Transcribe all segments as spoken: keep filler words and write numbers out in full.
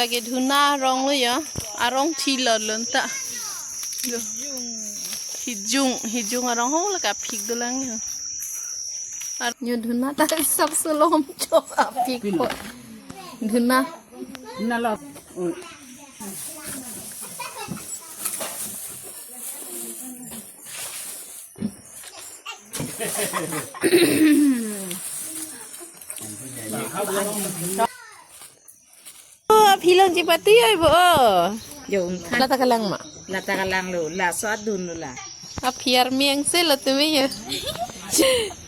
Lake dhuna arong lo ya. Arong thilo lonta. Lo. Hijung, hijung arong ho lake aphik dolang ya. Ar-, nyo dhuna ta sab selom chok aphik po. Dhuna. Dhuna lo. Oh. Oh, aphi along chepatui oi bo, oh. Yo, ungthan. Lata kalang ma? Lata kalang lo, laso adun lo la. Aphi armeng si lo tumi yo.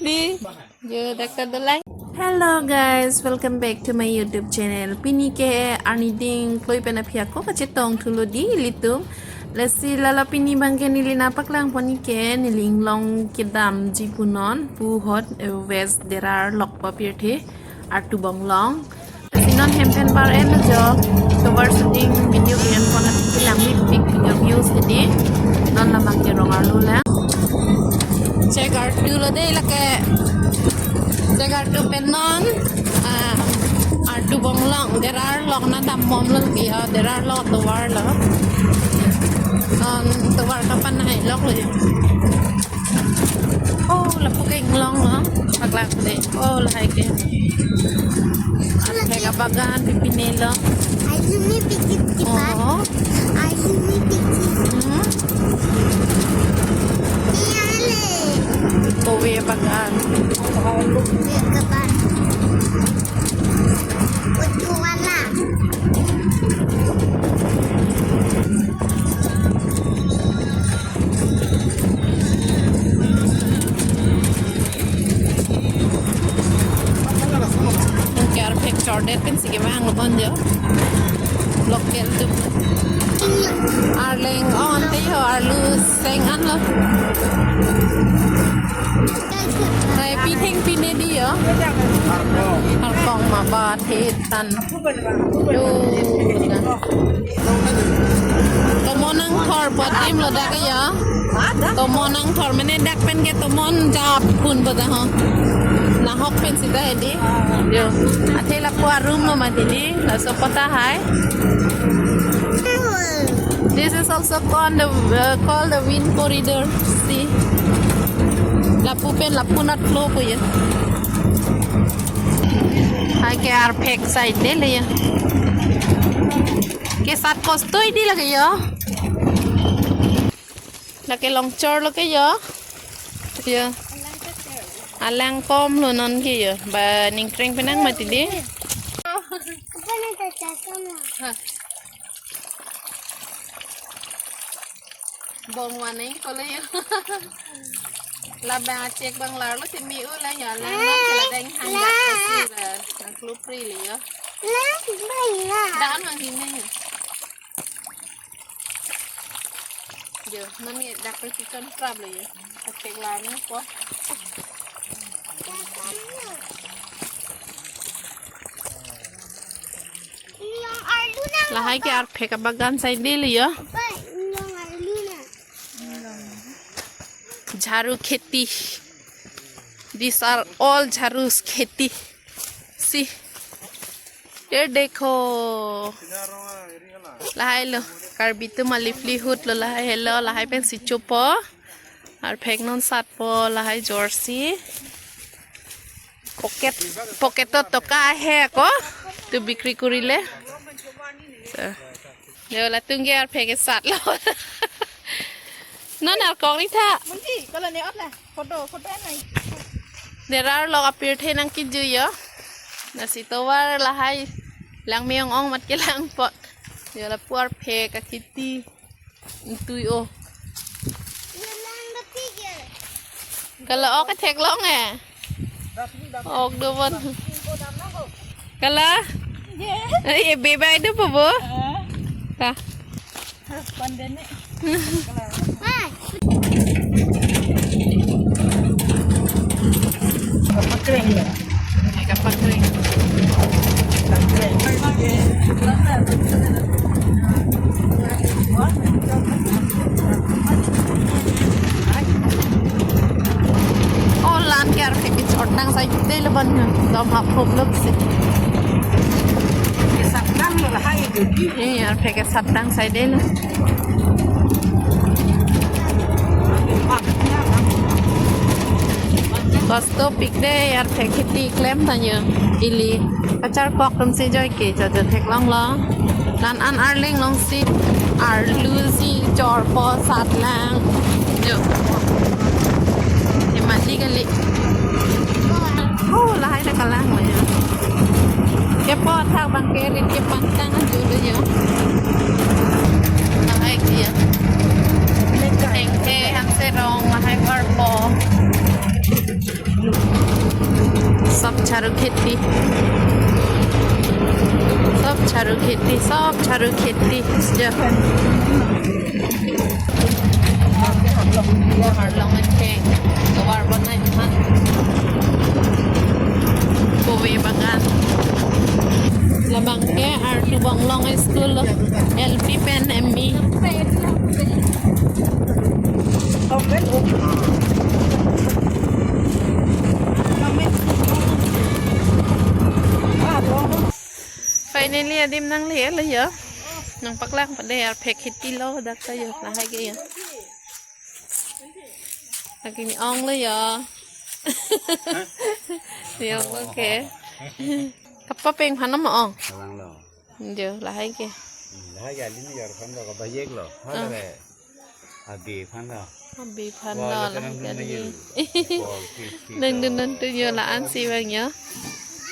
Di, yo, dak ta dolang. Hello guys, welcome back to my YouTube channel. Pini ke arni ding klui pen aphi ako kachetong thulo di ilitum. Lasi lala pini bangke neli nangpaklang pon ke neli inglong kedamji punon, pu ahut, eh, West Derar lok papirthe, Artu Bonglong. Lasi non hem pen bar-en lo jo. Tovar shooting video ke-en pon aphi kelang mepik ke views tadi. Non labang ke rong arlo lang. Chek Artu lo dei lake. Chek Artu pen non, ah, Artu Bonglong, Derar lok nangdambom lo ke, ah, Derar lok tovar lo. Non tovar kapanai lok lo. Oh, lapu ke inglong lo, paklang dei. Oh, lahai ke. Arphek abagan pipine lo. Arjuni pikit kipat. Oh. Arjuni pikit. Hmm. Iya le. Kove abagan. Kove abagan. Utuwala. Ke arphek chordet pensi kevang lo bon jo. Local atum. Arleng on te ho, arlo seng an lo. Hai, pitheng pine di yo. Arpong ma ba the tan. Yo, dan. Tomon nangthor pu adim lo dak ke ya. Tomon nangthor mane dak pen ke tomon jap kun pu ta ho. Nahok pensi ta hedi. Yo. Athe lapu arum lo mati di. Laso pata hai. This is also called the, uh, called the wind corridor. See. Lapu pen lapu nat flow pu ya. Hai ke arphek side de le ya. Kesat kostoi di lake yo. Lake longchor lo ke yo. Yo. Alang kom lo non ke yo. Ba ningkreng penang mati di. Bong waning ko le yo. Labang achek bang lar lo timi u la ya la na la deng hang dak si la. Nang klupri le yo. Dan mang hini yo. Jo, mami dak pe chichon prap le yo. Achek lar na po. Lahai ke arphek abagan side de le yo. Jharu kheti. These are all jharus kheti. See. Ye dekho. Lahai lo. Karbi atum a livelihood lo lahai helo. Lahai pensi chopo. Arphek non satpo lahai jorsi. Pocket, pocket to toka ahe ako. To bikri kurile. So. Yo latum ke arphek kesat lo. Non arkok ni tha. Munji, kalau ne ot lah. Photo, photo nai. Derar lok apirthe nangkiju yo. Lasi tovar lahai. Lang me-ong-ong mat kelang pot. Yo lapu arphek akheti. Tui o. Kala ok theklong eh. Ok do bon. Kala? Ye. Eh, beba do po bo? Ah. Ka. Pandene. Kapakreng. Kapakreng. Oh, lan ke arphek ke chot nang sai te lo ban na. Dom hap hop lo si. Ke sak nang Eh, arphek ke satang saidelo. Kosto pik de, arphek kheti klem tanglo. Ili kacharkok atum si joike, jo jo theklonglo. Nan an arleng alongsi arlu si chorpo satlang. Jo. Hemali kali. Oh, lahai ta kalang lo ya. Kepo athak abang ke rit kepantang ajo lo ya. Lahai ke ya. Thengthe, hanserong, lahai arpo. Sob charu kheti. Sob charu kheti, sob charu kheti. Jo. Arlong atheng, tovar bonai man. Kowe bagan. Labang ke Artu Bonglong School, L P pen M E. Finally, adim nanglelo ya. Nangpaklang pade arphek kheti lo dak ta ya, lahai ke ya. Lagi ni ong lo ya. Ni ong lo ke. Kapapeng aphan ma ong. Kalang lo. Jo, lahai ke. Hmm, lahai ke alin ni yar aphan lo, kabayek lo. Ah. Hala re. Abi aphan lo. Abi aphan lo, lahai ke alin ni. Bol, kis, kis, nangdun lo. Nangdun tu jo la-an si abang ya.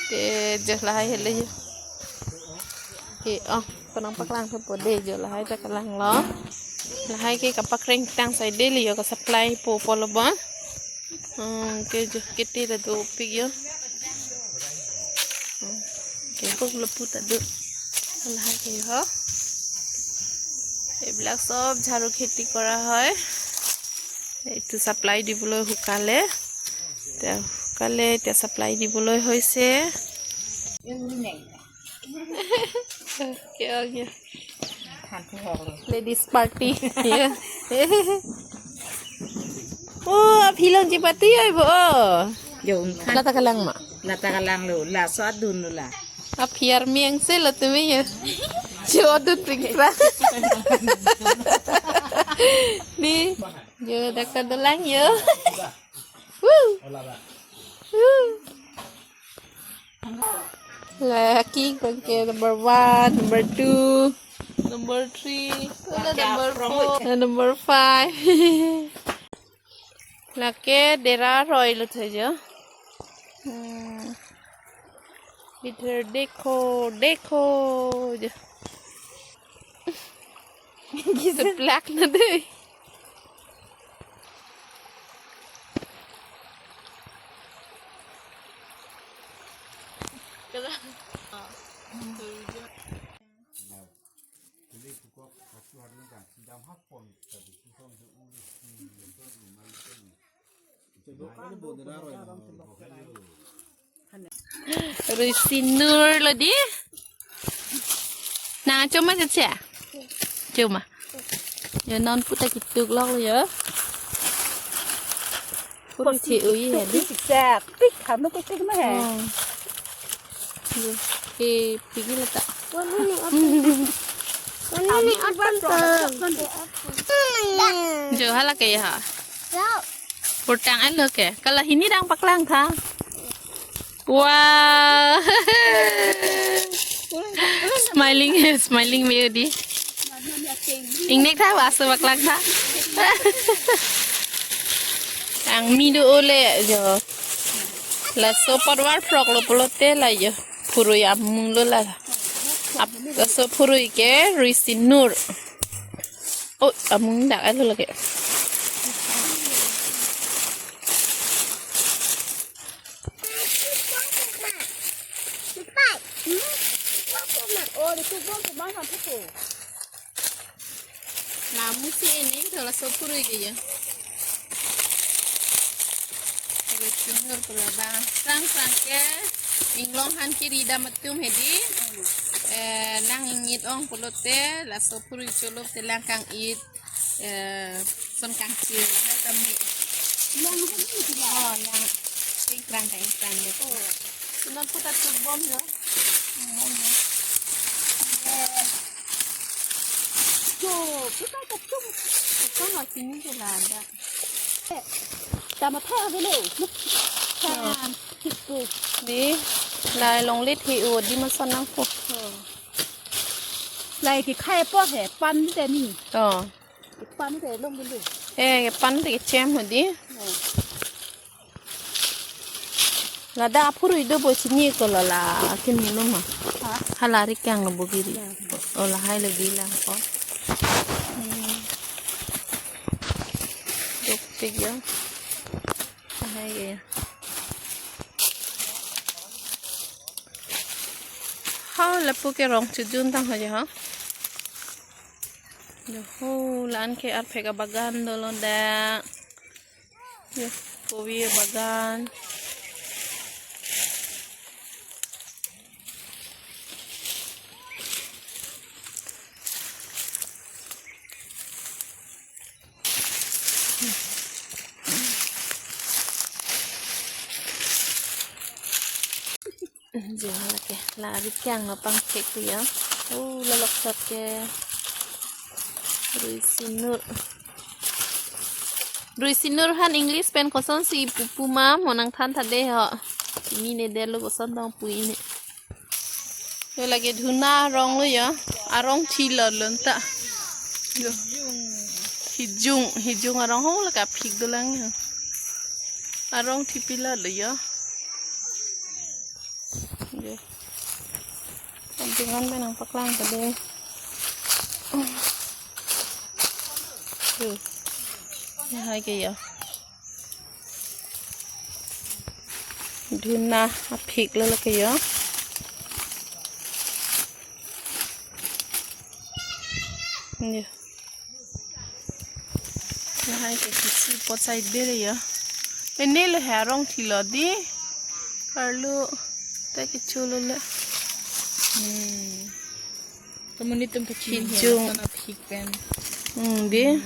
Ke jo lahai helo ya. Ke, oh, ko nangpaklang thupo de jo, lahai ta kalang lo. Lahai ke kapakreng tang saidelo ya, ka-supply po po lo ba. Hmm, ke jo, kheti ta dopik ya. Hmm, ke pok lo puta do. Lahai ke ho. এইবিলাক সব ঝাৰু খেতি কৰা হয়। এইটো ছাপ্লাই দিবলৈ শুকালে। এতিয়া শুকালে, এতিয়া ছাপ্লাই দিবলৈ হৈছে। Kiya, kiya. Ladies party. Ya. Oh, aphi along chepatu ya, ibu. Oh. Yo, ungkhan. Lata kalang ma. Lata kalang lo, laso adun lo la. Aphi armeng si lo tumi ya. Jo adun pingpra. Ni, jo dak ta dolang ya. Woo. Woo. Laki abang ke number one, number two, number three, wala number four, na number five. Lake dera roi lo tho jo. Hmm. Idhar dekho, dekho jo. Kisu plak na de. Rui sinur lo di. Nang choma cha cha. Choma. Ya non puta kituk lok lo ya. Puro che ui ya di. Tik sa, tik khan no tik tik na hai. Oh. Ye, ke pigi lata. Wani ni apun. Wani ni apun. Jo hala ke ya ha. Purtang alo ke. Kala hini dang paklang tha. Wow. Smiling, smiling me di. Ingnek tha, waso paklang tha. Ang mi do ole jo. Laso potwar phrok lo pulote la jo. Phurui amung lo la. Ap, laso phurui ke rui sinur. Oh, amung dak alo lagi. Namu si ini kalau sopur aja ya. Terus sinur pula bang. Sang sang ke inglong han kiri dam atum hedi. Eh, nang ingit ong pulote, laso phurui cholo te lang kang-it. Eh, son kangchir, lahai kami. Lang hum ni sila. Oh, lang. Ting krang, ting krang deh. Oh. Sunan puta tubom ya. Bom ya. Jo, kita kacung. Kacung masih ni je lada. Tama thai avelo. Than, tiku. Di, lai longle thi o, di masa nangpo. Lai kekhai apot he, pan te ni. Oh. Pan te long dulu. Eh, pan te chem ho di. Oh. Lada aphurui do bo chini ko lo la, kini lo ma. Ha? Hala ri kang lo bo giri. Ya. O lahai lo di la ko. Hmm. Duk tik yo. Lahai ke. Ha, lapu ke rong chujun tang ho ya ha. Yo ho, lan ke arphek abagan dolo da. Yo, kobi bagan. Jing lake, la ri kang lo pangthek pu ya. Oh, la loksot ke. Rui sinur. Rui sinur han English pen kosonsi pupu ma, mo nangthan tha de ho. Kimi ne de lo koson tong pu ini. Yo lake dhuna arong lo ya. Arong thi lo lon ta. Yo. Hijung, hijung arong ho lake aphik dolang ya. Arong thi pila lo ya. Deh. Antingan pen nangpaklang tadi. Tuh. Lahai ke ya. Dhuna aphik lo lake ya. Ya. Lahai ke kisi pot side de ya. Ini le arong thi lo di. Arlo ta kecho lo le. Hmm. Kamu ni tum kecil ya, Hijung. Sana phik pen. Hmm, di.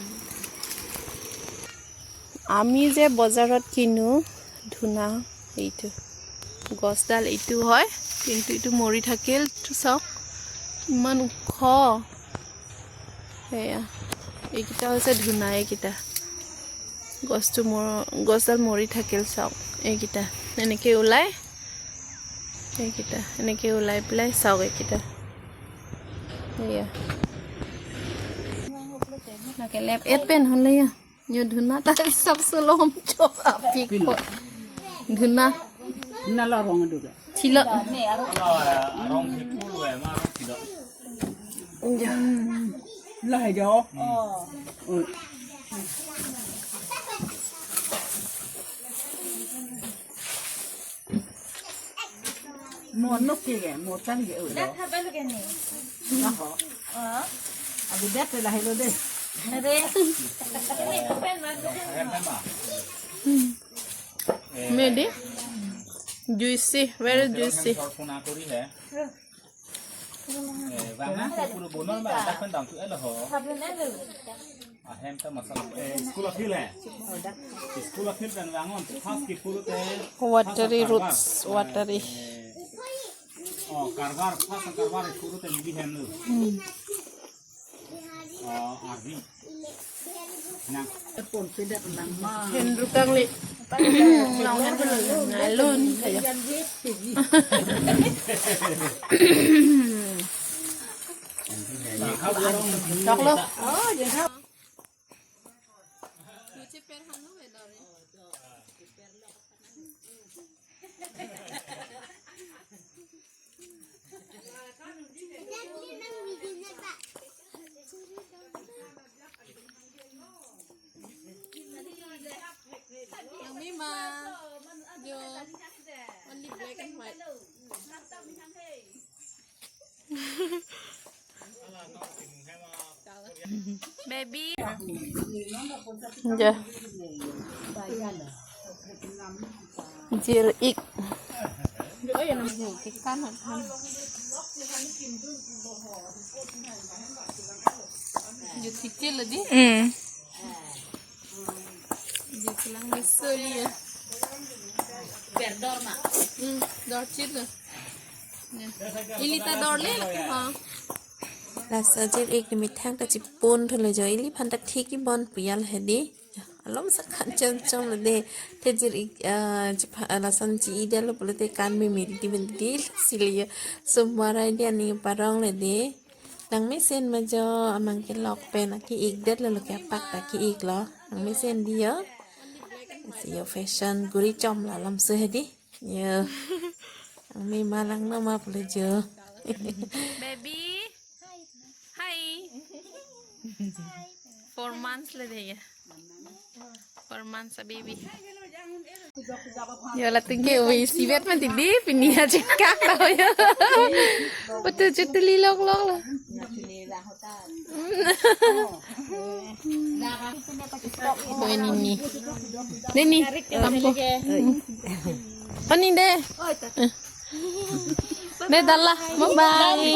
আমি যে বজাৰত কিনো ধুনা, এইটো গছডাল এইটো হয়, কিন্তু এইটো মৰি থাকিল। এইটো চাওক, ইমান ওখ। সেয়া, এইকেইটা হৈছে ধুনা, এইকেইটা গছটো মৰ-, গছডাল মৰি থাকিল। চাওক, এইকেইটা এনেকে ওলাই, এইকেইটা এনেকে ওলাই পেলাই চাওক, এইকেইটা। এয়া, নাকে লেপ এট পেন হ'লে এয়া। Yo dhuna ta sab sulom chok apik ko. Dhuna. Nala rong duga. Thilo. Lahai jo. Mo nok ke, mo tan ke ulo. Dak habel ke ni. Naho. Oh. Abi dak te lahai lo de. Are. Medi. Juicy, very juicy. Ahem ta masala. Eh, school field hai. School field kan bangun. First ke puru te. Watery roots, watery. Oh, karbar, first karbar puru te nili hem lo. Hmm. Oh, ardi. Nang. Hendru kang li. Nang ner belum. Nalun kayo. Tok lo. Yang Mima. Yo. Only black and white. Baby. Ja. Jir ik. Jut kecil lagi. Hmm. Jut selang mesel ya. Berdor ma. Hmm, dor chit lo. Ya. Ili ta dor le lagi ha. Laso jir-ik ni methang ta chipon thulo jo, ili aphan ta thik ibon pu ya la hedi. Alom sa khan chom chom lo de. Te jir-ik, ah, chipha-, ah, lason chi-i detlo pulote kan me miri di ben di sili yo. Sumara dia ni parong le de. Nangmesen ma jo, amang kelok pen aki-ik detlo, lo ke apak ta ki-ik lo. Nangmesen di yo. Si yo fashion guri chom la lam su hedi. Yo. Ang me malang na ma pulo jo. Baby. Hi. Four months le de ya. Four months a baby. Yo, latum ke ove isivet ma didi, pini aja kak tau yo. Betul, betul lilok lok lo. Doi nini. Nini, lampu. Oh, ni de. Ne dala, bye bye.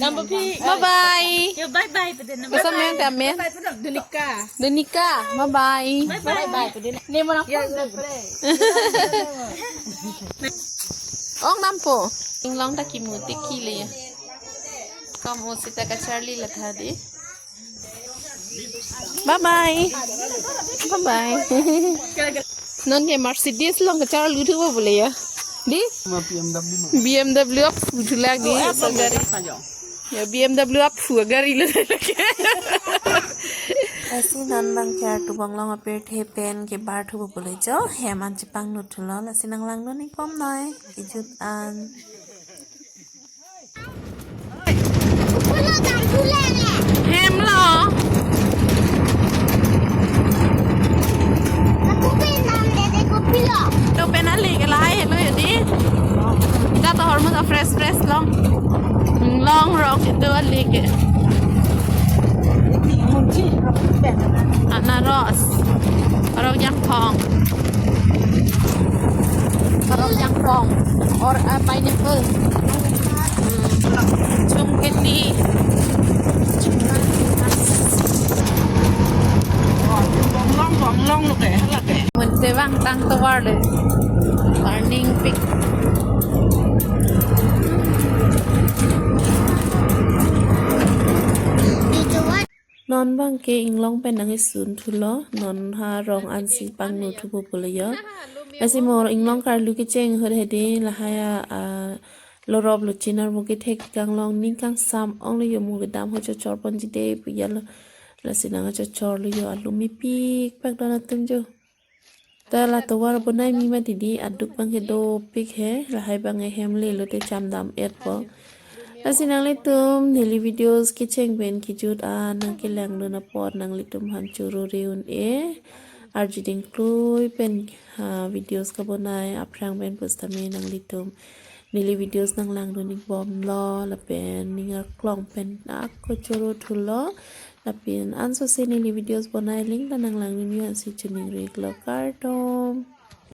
Bye bye. Yo, bye bye pu de na. Masa men ta men. Dunika. Dunika, bye bye. Bye bye pu de na. Ne mo na. Ong nampo. Inglong ta kimu te ki le ya. Kamu sita kacharli la tha de. Bye bye. Bye bye. Non ke Mercedes along kacharlu thupo pulo ya. Di? Ma B M W ma. B M W aphu thulak di. Oh, so gari. Ayo. Ya, B M W aphu gari lo lake. Lasi non abang ke artu bonglong apirthe pen kebar thupo pulo jo. Hem an chepangno thulo. Lasi nanglangdun ikbom noi. Kejut an. Hem lo. Lapu pen nang dede kopilo. Lapu pen ale ke lahai lo ya di. Kita to hormu sa fresh fresh long. Long rok itu ale ke. Anaros. Arok jangkong. Arok jangkong. Or, uh, pineapple. Hmm. Chum candy. Bonglong, bonglong lo ke, hala ke. Mun se vangtang tovar le. Turning pik. Non abang ke Inglong pen nangkesun thulo, non ha rong ansi pangno thupo pulo yo. Lasi mo Inglong karlu kecheng ahut hedi lahai a, a, lorop lo chinar mo kethek kanglong ning kangsam ong lo yo, mo kedam ho chochor ponji de pu ya lo. Lasi nangchochor lo yo, alu mepik pak don atum jo. Ta la tovar bonai mi ma didi, aduk abang ke dopik he, lahai abang ke hem le lote cham dam-et po. Lasi nanglitum neli videos kecheng pen kejut an nangkelangdun apot nanglitum aphan choro re un-e. Arjuding klui pen, ha, videos kabonai aphrang pen pusitame nanglitum neli videos nanglangdun ikbom lo, lapen ning arklong pen ako choro thulo, lapen ansose neli videos bonai aling ta nanglangdun yo ansi choningri iklo, kardom.